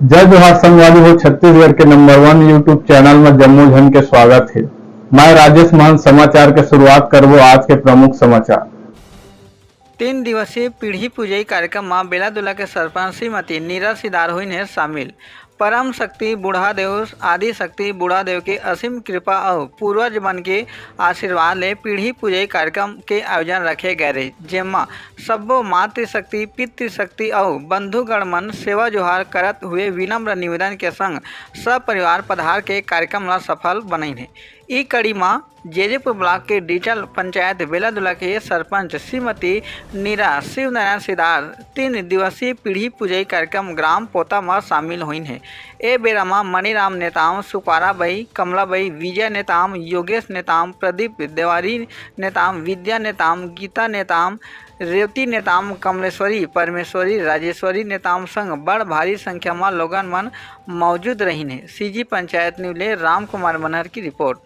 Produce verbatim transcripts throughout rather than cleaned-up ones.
जय जोहार संगवारी हो, छत्तीसगढ़ के नंबर वन YouTube चैनल में जम्मो झन के स्वागत हे। मैं राजेश महंत। समाचार के शुरुआत करबो आज के प्रमुख समाचार। तीन दिवसीय पीढ़ी पुजई कार्यक्रम म बेलादुला के सरपंच श्रीमती नीरा सिदार होइन हे शामिल। परम शक्ति बूढ़ा देव, आदि शक्ति बूढ़ा देव के असीम कृपा अउ पूर्वज मन के आशीर्वाद ले पीढ़ी पुजई कार्यक्रम के आयोजन रखे गए रहे, जेमा सब्बो मातृशक्ति, पितृशक्ति अउ बंधुगण मन सेवा जोहार करत हुए विनम्र निवेदन के संग सपरिवार पधार के कार्यक्रम ला सफल बनइन हे। ई कड़ी म जेजेपुर ब्लॉक के डिचल पंचायत बेलादुला के सरपंच श्रीमती नीरा शिवनारायण सिदार तीन दिवसीय पीढ़ी पुजई कार्यक्रम ग्राम पोता म शामिल होइन हे। ए बेरा म मणिराम नेताम, सुकवारा बई, कमला बई, विजय नेताम, योगेश नेताम, प्रदीप देवारी नेताम, विद्या नेताम, गीता नेताम, रेवती नेताम, कमलेश्वरी, परमेश्वरी, राजेश्वरी नेताम संग बड़ भारी संख्या म लोगन मन मौजूद रहिन हे। सीजी पंचायत न्यूज ले राम कुमार मनहर की रिपोर्ट।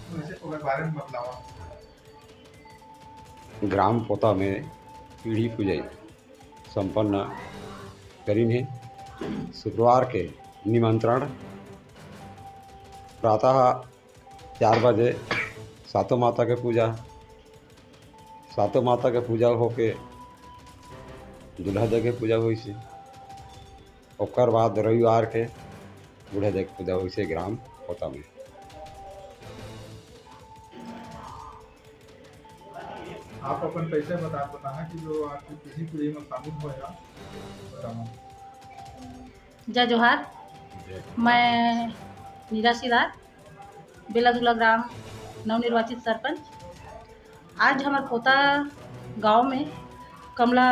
वैसे ओकर बारे में बतलावा। ग्राम पोता में पीढ़ी पुजई संपन्न करिन हे। शुक्रवार के निमंत्रण प्रातः चार बजे सातों माता के पूजा, सातों माता के पूजा होके दूल्हा दे के पूजा होइसे। ओकर बाद रविवार के बूढ़ा दे के पूजा होइसे ग्राम पोता में। आप अपन परिचय बता, बताना कि जो आपकी पीढ़ी पीढ़ी में शामिल होएगा, बताना। जय जोहार। मैं नीरा सिदार, बेलादुला ग्राम नवनिर्वाचित सरपंच। आज हमर पोता गांव में कमला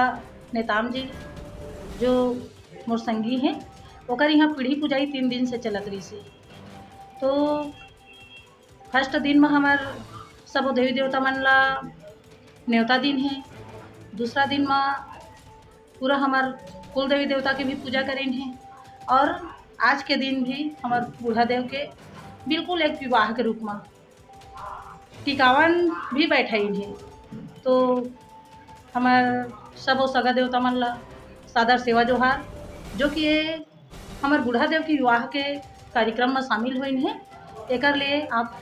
नेताम जी, जो मोर संगी हैं, ओकर यहाँ पीढ़ी पुजाई तीन दिन से चलत रहिस हे। तो फर्स्ट दिन में हमर सबो देवी देवता मन ला नेवता दिन हे। दूसरा दिन में पूरा हमर कुल देवी देवता के भी पूजा करिन हे। और आज के दिन भी हमर बूढ़ा देव के बिल्कुल एक विवाह के रूप में टिकावन भी बैठाइन हे। तो हमर सबो सगा देवता मन ला सादर सेवा जोहार, जो कि ये हमर बूढ़ा देव के विवाह के कार्यक्रम में शामिल होइन हे। एकर लिए आप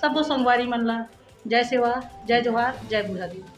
सबो संगवारी मन ला जय सेवा, जय जोहार, जय बूढ़ा देव।